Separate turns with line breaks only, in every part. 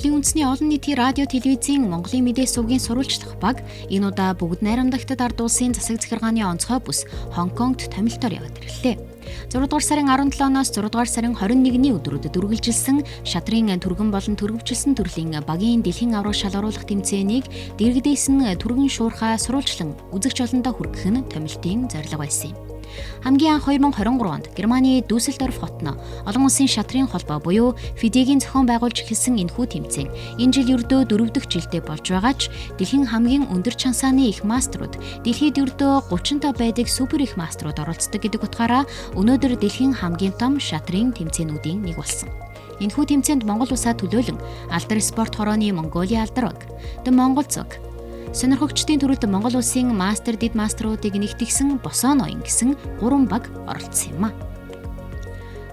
Монголын үндэсний олон нийтийн радио телевизийн Монголын мэдээ сувгийн сурвалжлах баг энэ удаа бүгд найрамдагтад ард улсын засаг захиргааны онцгой бүс Хонконгт томилтоор яваад ирлээ. 6 дугаар сарын 17-оос 6 дугаар сарын 21-ний өдрүүдэд үргэлжилсэн шатрын түргэн болон түргэвчилсэн төрлийн багийн дэлхийн аварга шалгаруулах тэмцээнийг дэргэдээс нь түргэн шуурхай сурвалжлан үзэгч олондоо хүргэх нь томилтын зорилго байсан юм. Хамгийн анх 2023 онд Германы Дюссельдорф хотно олон улсын шатрын холбоо буюу ФИДЕ-гийн зохион байгуулж эхэлсэн энэхүү тэмцээн энэ жил ердөө 4 дахь жилдээ болж байгаа ч дэлхийн хамгийн өндөр чансааны их мастерууд, дэлхийд ердөө 35 байдаг супер их мастерууд оролцдог гэдэг утгаараа өнөөдөр дэлхийн хамгийн том шатрын тэмцээнүүдийн нэг болсон. Энэхүү тэмцээнд Монгол улсаа төлөөлөн Алдар спорт хорооны Монголын алдар баг, The Монгол цог, сонирхогчдын төрөлд Монгол улсын мастер дэд мастеруудыг нэгтгсэн Босон ноён гэсэн 3 баг оролцсон юм а.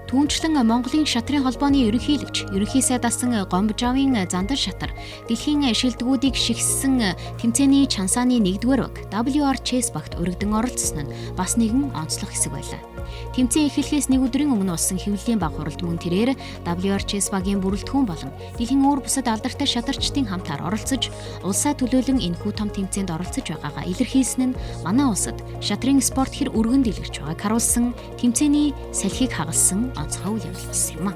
Түүнчлэн Монголын шатрын холбооны ерөнхийлөгч, ерөнхий сайд асан Гомбжавын Зандан шатар дэлхийн шилдэгүүдийг шигссэн тэмцээний чансааны 1-р баг WR Chess багт урагдан оролцсон нь бас нэгэн онцлог хэсэг байлаа. Тэмцээн эхлэхээс нэг өдрийн өмнө болсон хэвлэлийн баг хуралд мөн тэрээр WR Chess багийн бүрэлдэхүүн болон дэлхийн өөр бусад алдартай шатарчдын хамтаар оролцож, улсаа төлөөлөн энэхүү том тэмцээнд оролцож байгаагаа илэрхийлсэн нь манай улсад шатрын спорт хэр өргөн дэлгэрч байгааг харуулсан, тэмцээний салхийг хагалсан онцгой үйл явдал болсон юм а.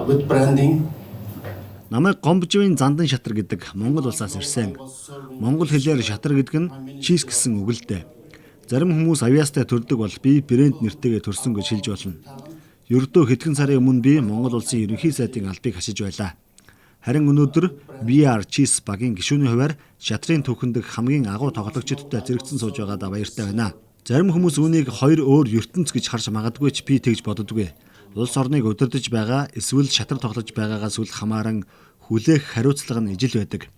With branding.
Намайг Гомбживын Зандан шатар гэдэг Монгол улсаас ирсэн. Монгол хэлээр шатар гэдэг нь чиз гэсэн үг л дээ. Зарим хүмүүс авьяастай төрдөг бол би брэнд нэртэйгээ төрсөн гэж хэлж болно. Ердөө хэдхэн сарын өмнө би Монгол улсын ерөнхий сайдын албыг хашиж байлаа. Харин өнөөдөр VR Cheese багийн гишүүний хувиар шатрын түүхэн дэх хамгийн агуу тоглогчдод зэрэгцэн сууж байгаадаа баяртай байна. Зарим хүмүүс үүнийг хоёр өөр ертөнц гэж харж магадгүй ч би тэгж боддоггүй. Улс орныг удирдах байгаа эсвэл шатар тоглож байгаагаас үл хамааран хүлээх хариуцлага нь ижил байдаг.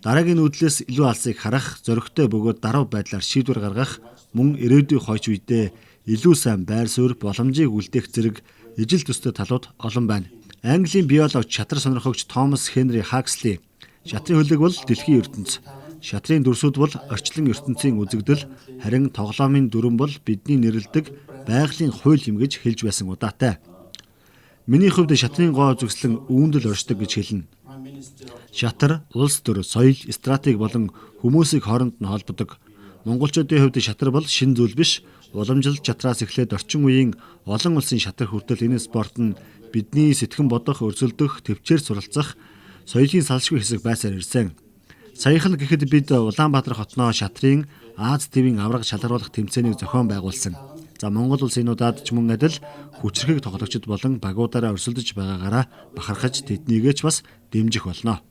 Дараагийн нүүдлээс илүү алсыг харах, зоригтой бөгөөд даруй байдлаар шийдвэр гаргах, мөн ирээдүйн хойч үедээ илүү сайн байр суурь боломжийг үлдээх зэрэг ижил төстэй талууд олон байна. Английн биолог шатар сонирхогч Томас Хенри Хаксли шатрын хөлөг бол дэлхийн ертөнц. Шатрын дүрсүүд бол орчлон ертөнцийн үзэгдэл, харин тоглоомын дүрэм бол бидний нэрлэдэг байгалийн хууль юм гэж хэлж байсан удаатай. Миний хувьд шатрын гоо үзэсгэлэн үүнд л оршдог гэж хэлнэ. Шатар улс төр, соёл, стратеги болон хүмүүсийг хооронд нь холбодог. Монголчуудын хувьд шатар бол шинэ зүйл биш. Уламжлалт шатраас эхлээд орчин үеийн олон улсын шатар хүртэл энэ спорт нь бидний сэтгэн бодох, өрсөлдөх, төвчээр суралцах соёлын салшгүй хэсэг байсаар ирсэн. Саяхан гэхэд бид Улаанбаатар хотноо шатрын Аз тивийн аварга шалгаруулах тэмцээнийг зохион байгуулсан. За Монгол улсын удаад ч мөн адил хүчирхэг тоглогчид болон багуудаараа өрсөлдөж байгаагаараа бахархаж тэднийгээ ч бас дэмжих болно.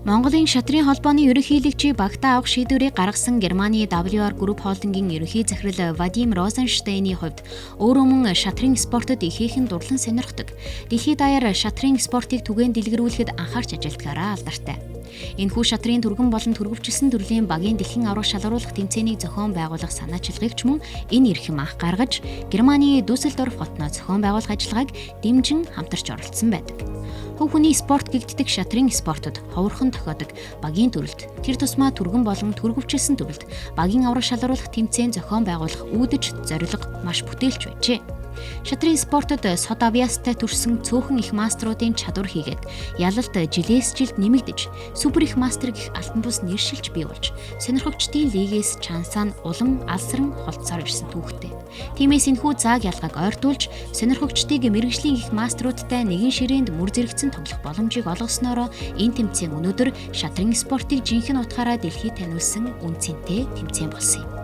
Монголын шатрын холбооны ерөнхийлөгчийг багтаа авах шийдвэрийг гаргасан Германы WR Group Holding-ийн ерөнхий захирал Вадим Розенштейний хувьд өөрөө мөн шатрын спортод ихээхэн дурлан сонирхдог. Дэлхийд даяар шатрын спортыг түгээн дэлгэрүүлэхэд анхаарч ажилладгаараа алдартай. Энэхүү шатрын түргэн болон түргэвчилсэн төрлийн багийн дэлхийн аварга шалгаруулах тэмцээнийг зохион байгуулах санаачлагыг ч мөн энэ эрхэм анх гаргаж, Германы Дюссельдорф хотноо зохион байгуулах ажиллагааг дэмжин хамтарч оролцсон байдаг. Хувь хүний спорт гэгддэг шатрын спортод ховорхон тохиодог багийн төрөлд, тэр тусмаа түргэн болон түргэвчилсэн төрөлд багийн аварга шалгаруулах тэмцээн зохион байгуулах үүдэж зорилго маш бүтээлч байжээ. Шатрын спортод сод авьяастай төрсөн цөөхөн их мастеруудын чадвар хийгээд ялалт жилээс жилд нэмэгдэж, супер их мастер гэх алтан бус нэршилж бий болж, сонирхогчдын лигээс чансаа нь улам алсран холдсоор ирсэн түүхтэй. Тиймээс энэхүү зааг ялгааг ойртуулж, сонирхогчдыг мэргэжлийн их мастеруудтай нэгэн ширээнд мөр зэрэгцэн тоглох боломжийг олгосноороо энэ тэмцээн өнөөдөр шатрын спортыг жинхэнэ утгаараа дэлхийд таниулсан үнэ цэнтэй тэмцээн болсон юм.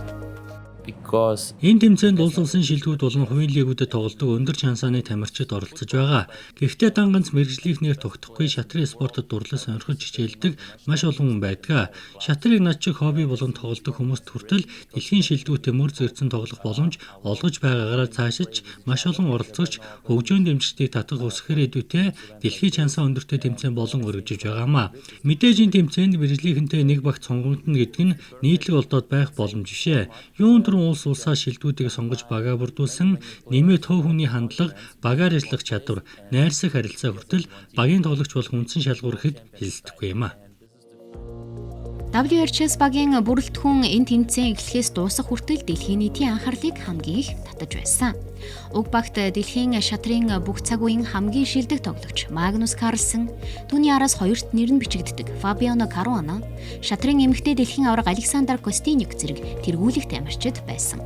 Because
Энэ тэмцээнд улс улсын шилдэгүүд болон хувийн лигүүдэд тоглодог өндөр чансааны тамирчид оролцож байгаа. Гэхдээ дан ганц мэргэжлийнхнээр тогтохгүй, шатрын спортод дурлал сонирхож хичээлдэг маш олон хүн байдаг. Шатрыг над шиг хобби болгон тоглодог хүмүүст хүртэл дэлхийн шилдэгүүтэй мөр зэрэгцэн тоглох боломж олгож байгаагаараа цаашиж маш олон оролцогч, хөгжөөн дэмжигчдийг татах өсөх ирээдүйтэй дэлхийн чансаа өндөртэй тэмцээн болон өргөжиж байгаамаа. Мэдээж энэ тэмцээнд мэргэжлийнхэнтэй нэг багт сонгогдоно гэдэг нь нийтлэг олдоод байх боломж биш ээ. Юун түрүүн улс улсаа шилдэгүүдийг сонгож багаа бүрдүүлсэн, нэмээд хувь хүний хандлага, багаар ажиллах чадвар, найрсаг харилцаа хүртэл багийн тоглогч болох үндсэн шалгуур гэхэд хэлэлдэхгүй юм а.
WRCS багийн бүрэлдэхүүн энэ тэмцээн эхлэхээс дуусах хүртэл дэлхийн нийтийн анхаарлыг хамгийн их татаж байсан. Уг багт дэлхийн шатрын бүх цаг үеийн хамгийн шилдэг тоглогч Магнус Карлсон, түүний араас хоёрт нэр нь бичигддэг Фабиано Каруана, шатрын эмэгтэй дэлхийн аварга Александр Костинюк зэрэг тэргүүлэх тамирчид байсан.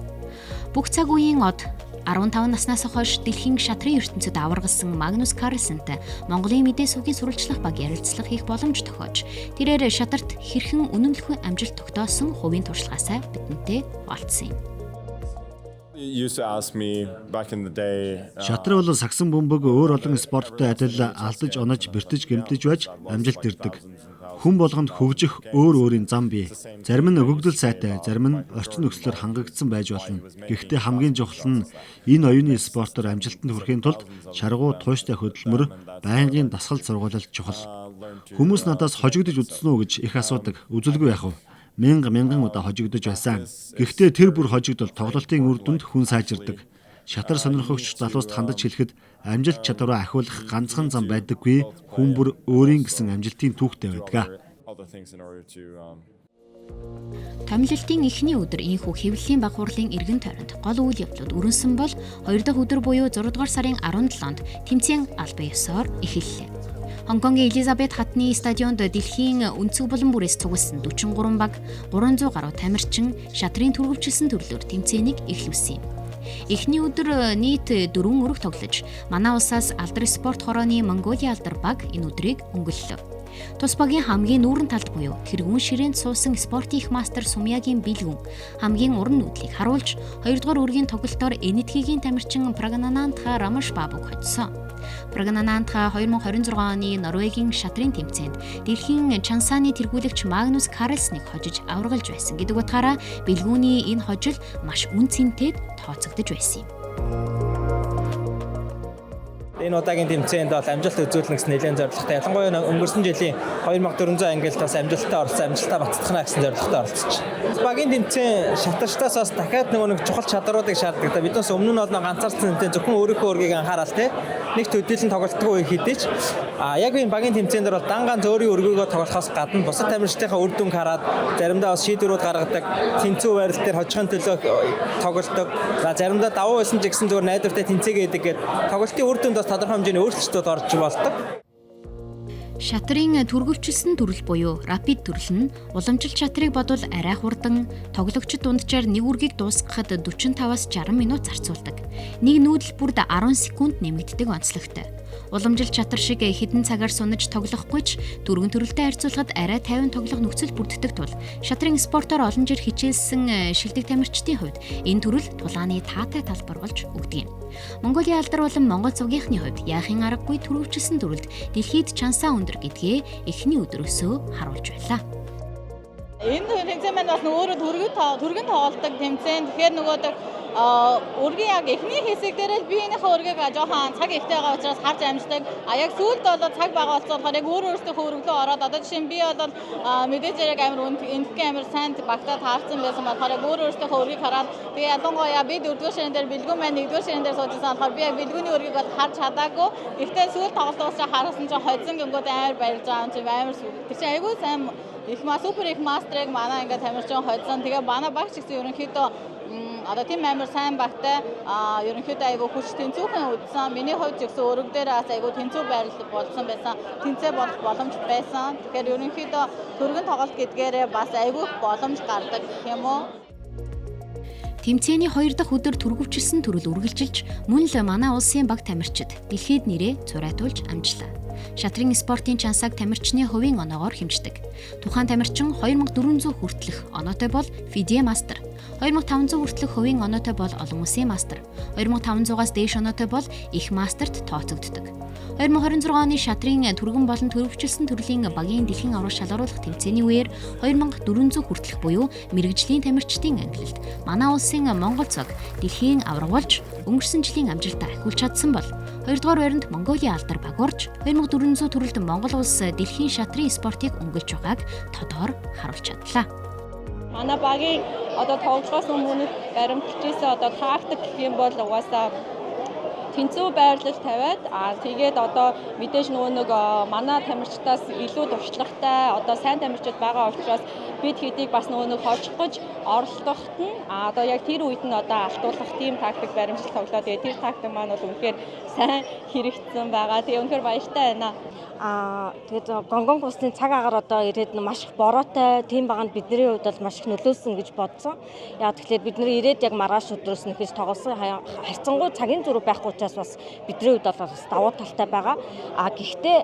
Бүх цаг үеийн од 15 наснаас хойш дэлхийн шатрын ертөнцид аваргалсан Магнус Карлсонтай Монголын мэдээ сувгийн сурвалжлах баг ярилцлага хийх боломж тохиож, тэрээр шатарт хэрхэн үнэмлэхүй амжилт тогтоосон хувийн туршлагаасаа бидэнтэй хуваалцсан юм.
Шатар бол сагсан бөмбөг өөр олон спорттой адил алдаж онож бэртэж гэмтэж байж амжилт ирдэг. Хүн болгонд хөгжих өөр өөрийн зам бий. Зарим нь өгөгдөл сайтай, зарим нь орчин нөхцлөөр хангагдсан байж болно. Гэхдээ хамгийн чухал нь энэ оюуны спортоор амжилтанд хүрэхийн тулд шаргуу тууштай хөдөлмөр, байнгын дасгал сургуулилт чухал. Хүмүүс надаас хожигдож үзсэн үү гэж их асуудаг. Үзэлгүй яах вэ? Мянга мянган удаа хожигдож байсан. Гэхдээ тэр бүр хожигдол тоглолтын үр дүнд хүн сайжирдаг. Шатар сонирхогч залууст хандаж хэлэхэд амжилт чадвараа ахиулах ганцхан зам байдаггүй, хүн бүр өөрийн гэсэн амжилтын түүхтэй байдаг.
Томилолтын эхний өдөр ийнхүү хэвлэлийн баг хурлын эргэн тойронд гол үйл явдлууд өрнөсөн бол хоёр дахь өдөр буюу 6 дугаар сарын 17-нд тэмцээн албан ёсоор эхэллээ. Хонконгийн Элизабет хатны стадионд дэлхийн өнцөг булан бүрээс цугласан 43 баг 300 гаруй тамирчин шатрын түргэвчилсэн төрлөөр тэмцээнийг эхлүүлсэн юм. Эхний өдөр нийт 4 өрөг тоглож, манай улсаас алдар спорт хорооны Монголын алдар баг энэ өдрийг өнгөллөө. Тус багийн хамгийн нүүрэн талд буюу тэргүүн ширээнд суусан спортын их мастер Сумьягийн бэлгүн хамгийн уран нүүдлийг харуулж, хоёрдугаар үргийн тоглолтоор Энэтхэгийн тамирчин Прагнанантха Рамаш Бабуг хоцсон. Прагнанантха 2026 оны Норвегийн шатрын тэмцээнд дэлхийн Чансаны тэргүүлэгч Магнус Карлсныг хожиж аваргалж байсан гэдэг утгаараа бэлгүүний энэ хожил маш үн цэнтэд тооцогдож байсан юм.
Энэ удаагийн тэмцээнд бол амжилт үзүүлнэ гэсэн нэлээд зорилготой. Ялангуяа өнгөрсөн жилийн 2400 ангилалд бас амжилттай оролцсон, амжилтаа баттгах гэсэн зорилготой оролцож. Багийн тэмцээн шатарчтаас бас дахиад нэг чухал чадруудыг шаарддаг. Биднээс өмнө нь бол ганцаардсан тэмцээн зөвхөн өөрийнхөө өргийг анхаарал те нэг төдийлөн тоглолтгүй хэдий ч яг энэ багийн тэмцээн дээр бол дан ганц өөрийн өргөөгөө тоглохоос гадна бусад тамирчдынхаа үр дүнг хараад заримдаа бас шийдвэрүүд гаргадаг, тэнцүү байрал дээр хожихын төлөө тоглодог. Заримдаа давуу байсан ч гэсэн зүгээр найдвартай тэнцээгээд гэдэг тоглолтын үр дүнд бас тодорхой хэмжээний өөрчлөлтүүд орж болдог.
Шатрын түргэвчилсэн төрөл буюу рапид төрөл нь уламжлалт шатрыг бодвол арай хурдан, тоглогчид дунджаар нэг үргийг дуусгахад 45-аас 60 минут зарцуулдаг. Нэг нүүдэл бүрд 10 секунд нэмэгддэг онцлогтой. Уламжлалт шатар шиг хэдэн цагаар сунаж тоглохгүй ч түргэн төрөлтэй харьцуулахад арай тайван тоглох нөхцөл бүрддэг тул шатрын спортоор олон жил хичээлсэн шилдэг тамирчдын хувьд энэ төрөл тулааны таатай талбар болж өгдөг юм. Монголын алдар болон Монгол цугийнхны хувьд яахын аргагүй түргэвчилсэн төрөлд дэлхийд чансаа өндөр гэдгээ эхний өдрөөсөө харуулж байлаа.
Энэ тэмцээн маань бас өөрөө түргэн тоглолдог тэмцээн. Тэгэхээр нөгөө өргийн яг эхний хэсэг дээр л биеийнхээ өргийг жоохон цаг ихтэй байгаа учраас харж амждаг. А яг сүүлд бол цаг бага болцсон болохоор яг өөр өөрсдийнхөө өргөлөө ороод одоо жишээ нь би бол мэдээж яг амар энэтхгийн амар сайн багтаа таарсан байсан болохоор яг өөр өөрсдийнхөө өргийг хараад тэгээ ялангуяа би дөрөвдүгээр ширээн дээр бэлгүүн маань нэгдүгээр ширээн дээр сууж байсан болохоор би яг бэлгүүний өргийг бол харж чадаагүй. Гэхдээ сүүл тоглолтоос харсан чинь хоцсон гингүүд амар баярлж байгаа юм чи амар тэр чинь айгүй сайн их супер их мастерыг манай ингээд тамирчин хоцсон. Тэгээ манай багч гэсэн ерөнхийдөө одоо тийм амар сайн багтай ерөнхийдөө айгүй хүч тэнцүүхэн үдсэн. Миний хувьд ч гэсэн өрөг дээр бас айгүй тэнцүү байрлал болсон байсан. Тэнцээ болох боломж байсан. Тэгэхээр ерөнхийдөө түргэн тоглолт гэдгээрээ бас айгүй боломж гардаг гэх юм уу.
Тэмцээний хоёр дахь өдөр түргэвчилсэн төрөл үргэлжилж мөн л манай улсын баг тамирчид дэлхийд нэрээ цураатуулж амжлаа. Шатрын спортын чансааг тамирчны хувийн оноогоор хэмждэг. Тухайн тамирчин 2400 хүртэлх оноотой бол FIDE мастер, 2500 хүртэлх хувийн оноотой бол олон улсын мастер, 2500-аас дээш оноотой бол их мастерт тооцогддог. 2026 оны шатрын түргэн болон төрөвчлсөн төрлийн багийн дэлхийн аварга шалгаруулах тэмцээний үеэр 2400 хүртэлх буюу мэргэжлийн тамирчдын ангилалд манай улсын Монгол цог дэлхийн аварга болж өнгөрсөн жилийн амжилтаа ахиулж чадсан бол 2 дугаар байранд Монголын алдар баг орж 2400 төрөлд Монгол улс дэлхийн шатрын спортыг өнгөлж байгааг тодоор харуулж чадлаа.
Манай багийн одоо тоглохоос өмнө баримталж исэн одоо тактик гэх юм бол угаасаа Тэнцүү байрлал тавиад тэгээд одоо мэдээж нөгөө нэг манай тамирчдаас илүү туршлагатай одоо сайн тамирчид байгаа учраас бид хэдийг бас нөгөө нэг хожих гэж оролдоход нь одоо яг тэр үед нь одоо алдуулах тийм тактик баримжил тоглоо. Тэгээд тэр тактик маань бол үнэхээр сайн хэрэгжсэн байгаа. Тэгээ үнэхээр баяртай байна.
Тэгээд Гонконг улсын цаг агаар одоо ирээд маш их бороотой тийм байгаа нь бидний хувьд бол маш их нөлөөлсөн гэж бодсон. Яг тэгэхээр бид нэр ирээд яг маргааш өдрөөс нөхөж тоглосон. Харьцангуй цагийн зөрүү байхгүй учраас бас бидний хувьд бол бас давуу талтай байгаа. Гэхдээ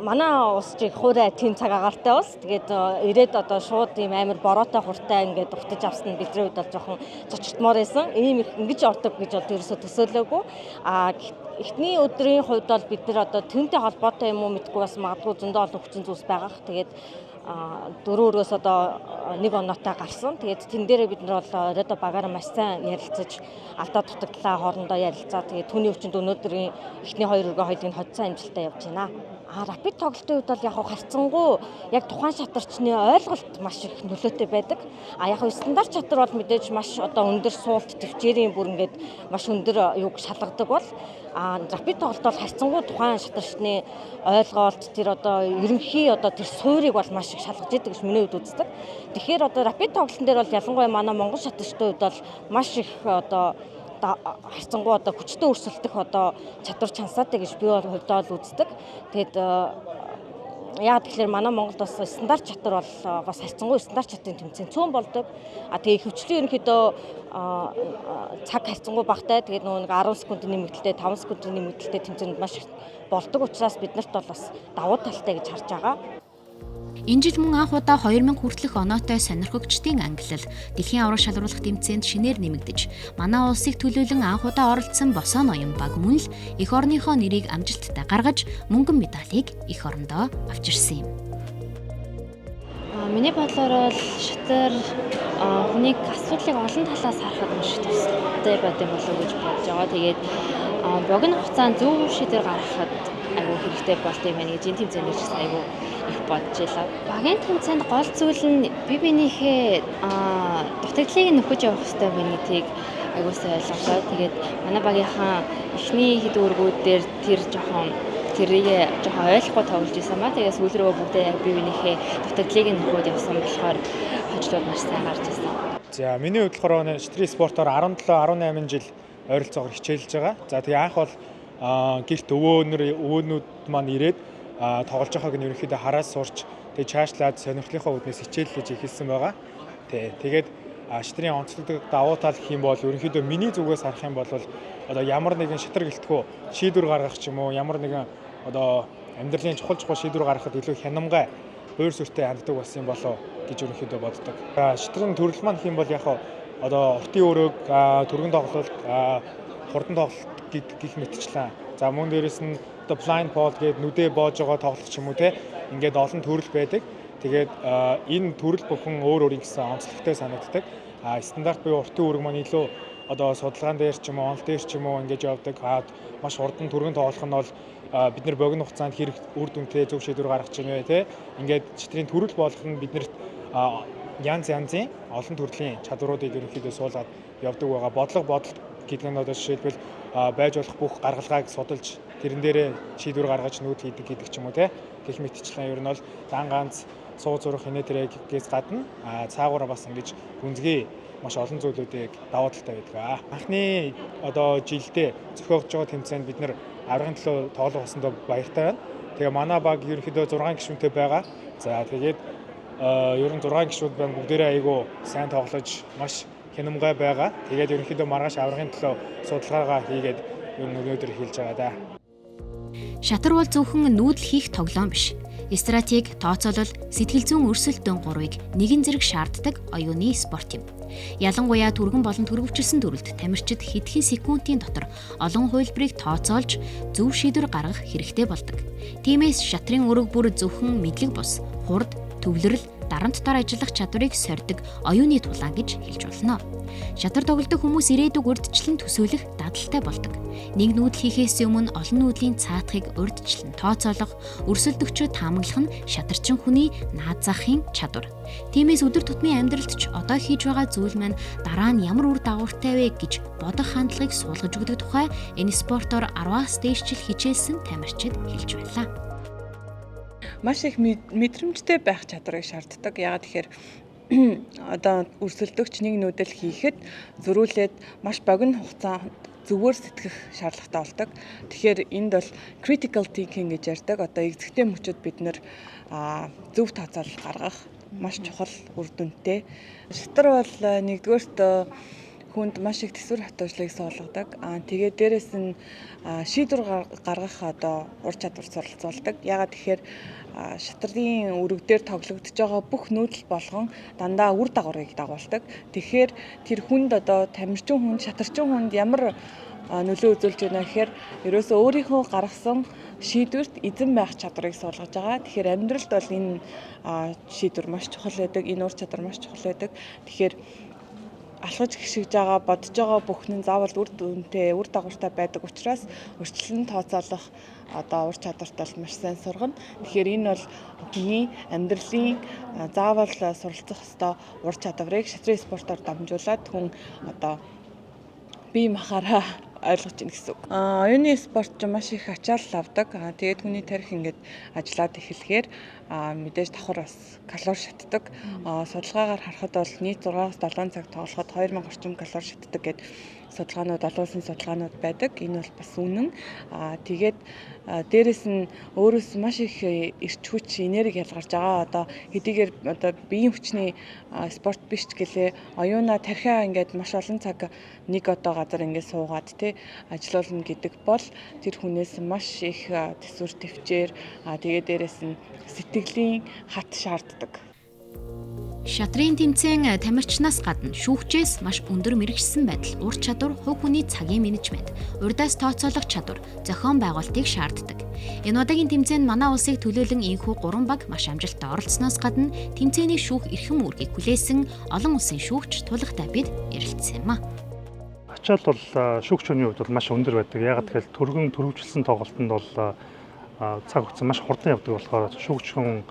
манай улс чиг хуурай тийм цаг агаартай бас. Тэгээд ирээд одоо шууд тийм амар бороотой хуртай ингээд угтаж авсан нь бидний хувьд бол жоохон цочтмоор байсан. Ийм их ингэж ордог гэж бол ерөөсөө төсөөлөөгүй. Эхний өдрийн хувьд бол бид нар одоо тэрнтэй холбоотой юм уу мэдгүй бас магадгүй зөндөө олон хүчин зүйлс байгаах. Тэгээд дөрөв өрөөс одоо нэг оноотой гарсан. Тэгээд тэн дээрээ бид нар бол оройдоо багаараа маш сайн ярилцаж алдаа дутагдлаа хоорондоо ярилцаа. Тэгээд түүний хүчинд өнөөдрийн эхний хоёр өргөө хоёулыг хоцсон амжилттай явж байна. Рапид тоглолтын үед бол яг харьцангуй яг тухайн шатарчны ойлголт маш их нөлөөтэй байдаг. Яг стандарт шатар бол мэдээж маш одоо өндөр суулт төвчээрийн бүр ингээд маш өндөр юг шалгадаг бол рапид тоглолт бол харьцангуй тухайн шатарчны ойлголт тэр одоо ерөнхий одоо тэр суурийг бол маш их шалгаж идэг гэж миний хувьд үздэг. Тэгэхээр одоо рапид тоглолтын дээр бол ялангуяа манай монгол шатарчдын хувьд бол маш их одоо харьцангуй одоо хүчтэй өрсөлдөх одоо чадвар чансаатай гэж би бол хувьдаа бол үздэг. Тэгээд яагаад тэгэхээр манай Монголд бас стандарт чадвар бол бас харьцангуй стандарт чадрын тэмцээн цөөн болдог. Тэгээ хөвчлэн ерөнхийдөө цаг харьцангуй багтай. Тэгээд нөгөө нэг 10 секундын нэмэгдэлтэй, 5 секундын нэмэгдэлтэй тэмцээнд маш их болдог учраас биднэрт бол бас давуу талтай гэж харж байгаа.
Энэ жил мөн анх удаа 2000 хүртэлх оноотой сонирхогчдын ангилал дэлхийн аварга шалруулах тэмцээнд шинээр нэмэгдэж, манай улсыг төлөөлөн анх удаа оролцсон Босоо ноён баг мөн л эх орныхоо нэрийг амжилттай гаргаж мөнгөн медалийг эх орондоо авчирсан юм.
Миний бодлоор бол шатар хүнийг асуудлыг олон талаас харахад маш их тустай байд юм болов уу гэж бодож байгаа. Тэгээд богино хугацаанд зөв шийдвэр гаргахад айгүй хэрэгтэй болт юм байна гэж энэ тэмцээнд ч гэсэн айгүй их бодож байлаа. Багийн тэмцээнд гол зүйл нь бие биенийхээ дутагдлыг нөхөж явах хэрэгтэй байна гэдгийг айгүй сайн ойлголоо. Тэгээд манай багийнхаа эхний хэд үүргүүд дээр тэр жоохон тэрийг жоохон ойлгохгүй тоглож исэн ба. Тэгээд сүүл рүү бүгдээ яг бие биенийхээ дутагдлыг нөхөд явсан болохоор хожлууд маш сайн гарч ирсэн.
За миний хувьд болохоор шатрын спортоор 17 18 жил ойролцоогоор хичээлж байгаа. За тэгээ анх бол гэрт өвөөнүүд маань ирээд тоглож байгааг нь ерөнхийдөө хараад сурч тэгээ чаашлаад сонирхлынхаа үүднээс хичээллэж эхэлсэн байгаа. Тэгээд шатрын онцлог давуу тал гэх юм бол ерөнхийдөө миний зүгээс харах юм бол одоо ямар нэгэн шатар гэлтгүү шийдвэр гаргах ч юм уу ямар нэгэн одоо амьдралын чухал шийдвэр гаргахад илүү хянамгай буур сүртэй ханддаг болсон юм болоо гэж ерөнхийдөө боддог. Шатрын төрөл маань гэх юм бол яг одоо уртын өрөөг, түргэн тоглолт, хурдан тоглолт гэх мэтчлэн. За мөн дээрэс нь одоо blind ball гээд нүдэ боож байгаа тоглох ч юм уу те ингээд олон төрөл байдаг. Тэгээд энэ төрөл бүхэн өөр өөрийн гэсэн онцлогтой санагддаг. Стандарт буюу уртын үүрэг маань илүү одоо судалгаан дээр ч юм уу, онол дээр ч юм уу ингэж явдаг. Маш хурдан түргэн тоглох нь бол бид нар богино хугацаанд хэрэг үр дүнтэй зөв шийдвэр гаргах чинь вэ те. Ингээд шатрын төрөл болгох нь биднэрт янз янзын олон төрлийн чадваруудыг ерөнхийдөө суулгаад явдаг байгаа. Бодлого бодолт гэдэг нь одоо жишээлбэл байж болох бүх гаргалгааг судалж тэрэн дээрээ шийдвэр гаргаж нүүдэл хийдэг гэдэг ч юм уу те. Гэх мэтчлэн ер нь бол дан ганц суу зурах хинэ тэрэгээс гадна цаагаараа бас ингэж гүнзгий маш олон зүйлүүдийг давуу талтай байдаг. Анхны одоо жилдээ зохиогдож байгаа тэмцээнд бид нэр аврагын төлөө тоглох болсондоо баяртай байна. Тэгээ манай баг ерөнхийдөө 6 гишүүнтэй байгаа. За тэгээд ер нь 6 гишүүд байна, бүгдээрээ айгүй сайн тоглож маш хянамгай байгаа. Тэгээд ерөнхийдөө маргааш аврагын төлөө судалгаагаа хийгээд ер нь өнөөдөр хэлж байгаа да.
Шатар бол зөвхөн нүүдэл хийх тоглоом биш. Стратеги, тооцоолол, сэтгэл зүйн өрсөлдөөн гурвыг нэгэн зэрэг шаарддаг оюуны спорт юм. Ялангуяа түргэн болон төрөвчлсөн төрөлд тамирчид хэдхэн секундын дотор олон хувилбарыг тооцоолж зөв шийдвэр гаргах хэрэгтэй болдог. Тиймээс шатрын өрөг бүр зөвхөн мэдлэг бус, хурд, төвлөрөл, дарамттаар ажиллах чадварыг сорьдог оюуны тулаан гэж хэлж болно. Шатар тоглодог хүмүүс ирээдүг урьдчилан төсөөлөх дадалтай болдог. Нэг нүүдэл хийхээс өмнө олон нүүдлийн цаатахыг урьдчилан тооцоолох, өрсөлдөгчөө таамаглах нь шатарчин хүний наад захын чадвар. Тиймээс өдөр тутмын амьдралд ч одоо хийж байгаа зүйл маань дараа нь ямар үр дагавартай вэ гэж бодох хандлагыг суулгаж өгдөг тухай энэ спортоор 10-аас дээш жил хичээлсэн тамирчид хэлж байлаа.
Маш их мэдрэмжтэй байх чадварыг шаарддаг. Яагаад тэгэхээр одоо өрсөлдөгч нэг нүүдэл хийхэд зөрүүлээд маш богино хугацаанд зүгээр сэтгэх шаардлагатай болдог. Тэгэхээр энд бол critical thinking гэж ярьдаг. Одоо эгзэгтэй мөчөд бид нэр зөв тооцоолол гаргах маш чухал үр дүнтэй. Шатар бол нэгдүгээрт хүнд маш их төсвөр хатуучлыг суулгадаг. Тэгээд дээрэс нь шийдвэр гаргах одоо ур чадвар суралцуулдаг. Яагаад тэгэхээр шатрын үүрэг дээр тоглогдож байгаа бүх нүүдэл болгон дандаа үр дагаврыг дагуулдаг. Тэгэхээр тэр хүнд одоо тамирчин хүнд, шатарчин хүнд ямар нөлөө үзүүлж байна гэхээр ерөөсөө өөрийнхөө гаргасан шийдвэрт эзэн байх чадварыг суулгаж байгаа. Тэгэхээр амьдралд бол энэ шийдвэр маш чухал байдаг. Энэ ур чадвар маш чухал байдаг. Тэгэхээр алхаж гიშгэж байгаа, бодож байгаа бүхэн нь заавал үр дүнтэй, үр дагавартай байдаг учраас өөрчлөлт тооцоолох одоо ур чадварт бол маш сайн сургана. Тэгэхээр энэ бол хүний амьдралын заавал суралцах ёстой ур чадварыг шатрын спортоор дамжуулаад хүн одоо бие махаараа ойлгож байна гэсэн үг. Оюуны спорт ч маш их ачаал авдаг. Тэгээд хүний тарих ингээд ажиллаад эхлэхээр мэдээж давхар бас калори шатдаг. Судалгаагаар харахад бол нийт 6-аас 7 цаг тоглоход 2000 орчим калори шатдаг гэд судалгаанууд, олон улсын судалгаанууд байдаг. Энэ бол бас үнэн. Тэгээд дээрэс нь өөрөөс маш их эрч хүч, энерги ялгарч байгаа. Одоо хэдийгээр одоо биеийн хүчний спорт биш ч гэлээ оюунаа тархиа ингээд маш олон цаг нэг одоо газар ингээд суугаад тий ажиллуулна гэдэг бол тэр хүнээс маш их төсвөр төвчээр, тэгээд дээрэс нь сэтгэлийн хат шаарддаг.
Шатрын тэмцээн тамирчнаас гадна шүүгчээс маш өндөр мэргэжсэн байдал, ур чадвар, хувь хүний цагийн менежмент, урдаас тооцоолох чадвар, зохион байгуулалтыг шаарддаг. Энэ удаагийн тэмцээнд манай улсыг төлөөлөн энэхүү 3 баг маш амжилттай оролцсоноос гадна тэмцээний шүүх эрхэм үүргийг хүлээсэн олон улсын шүүгч тулгатай бид ярилцсан юм а.
Ачаал бол шүүгч хүний хувьд бол маш өндөр байдаг. Яагаад гэвэл түргэн төрөвчлсөн тоглолтод бол цаг хугацаа маш хурдан явдаг болохоор шүүгч хүн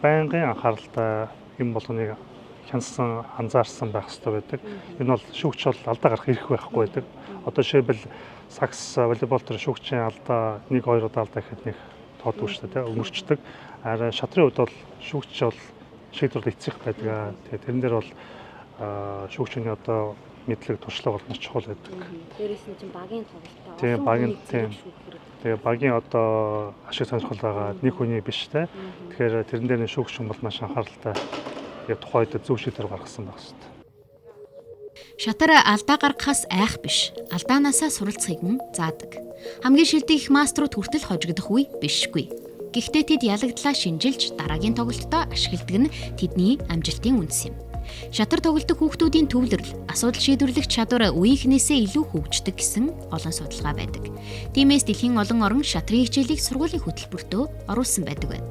байнгын анхааралтай юм болгоныг хянсан, анзаарсан байх хэрэгтэй байдаг. Энэ бол шүүгч бол алдаа гарах эрх байхгүй байдаг. Одоо жишээлбэл сакс, волейбол төр шүүгчийн алдаа 1 2 удаа алдаа гэхэд нэг тоодгүй шүү дээ, өнгөрчдөг. Харин шатрын хувьд бол шүүгч бол шийдвэр эцсэх байдаг. Тэгээд тэрэн дээр бол шүүгчний одоо мэдлэг, туршлага бол маш чухал байдаг.
Дээрээс нь чинь багийн тоглолттой.
Тийм, багийн тийм. Тэгээ багийн одоо ашиг сонирхол байгаа нэг хүний биш те. Тэгэхээр тэрэн дээр нь шүүгч хүн бол маш анхааралтай. Яг тухайн үед зөв шийдвэр гаргасан байх хэрэгтэй.
Шатар алдаа гаргахаас айх биш. Алдаанаасаа суралцахыг мөн заадаг. Хамгийн шилдэг их маструуд хүртэл хожигдох үе бишгүй. Гэхдээ тэд ялагдлаа шинжилж дараагийн тоглолтдоо ашигладаг нь тэдний амжилтын үндэс юм. Шатар тоглодог хүүхдүүдийн төвлөрөл, асуудал шийдвэрлэх чадвар үеийнхнээсээ илүү хөгждөг гэсэн олон судалгаа байдаг. Тиймээс дэлхийн олон орн шатрын хичээлийг сургуулийн хөтөлбөртөө оруулсан байдаг байна.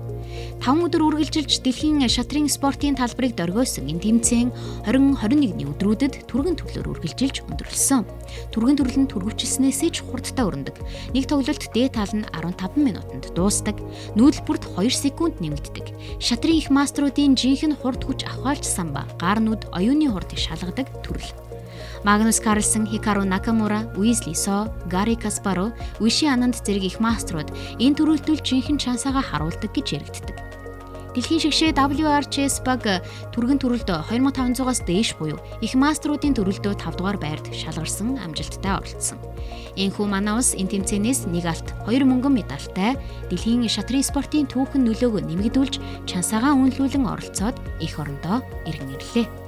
5 өдөр үргэлжилж дэлхийн шатрын спортын талбарыг доргиосон энэ тэмцээн 2021-ний өдрүүдэд түргэн төрлөөр үргэлжилж өндөрлөсөн. Түргэн төрөл нь түргэвчилснээсээ ч хурдтай өрнөдөг. Нэг тоглолт дээд тал нь 15 минутанд дуусдаг. Нүүдэл бүрт 2 секунд нэмэгддэг. Шатрын их маструудын жинхэнэ хурд хүч ахвалжсан ба гар нүд оюуны хурдыг шалгадаг төрөл. Магнус Карлсон, Хикару Накамура, Уизли Со, Гарри Каспаро, Виши Ананд зэрэг их маструуд энэ төрөлтөл жинхэнэ чансаагаа харуулдаг гэж яригддаг. Дэлхийн шигшээ WRCS баг түргэн төрөлд 2500-аас дээш буюу их маструудын төрөлдөө 5 дугаар байрт шалгарсан амжилттай оролцсон. Энэхүү манай улс энэ тэмцээнээс 1 алт 2 мөнгөн медальтай дэлхийн шатрын спортын түүхэн нөлөөгөө нэмэгдүүлж чансаагаа үнэлүүлэн оролцоод эх орондоо иргэн ирлээ.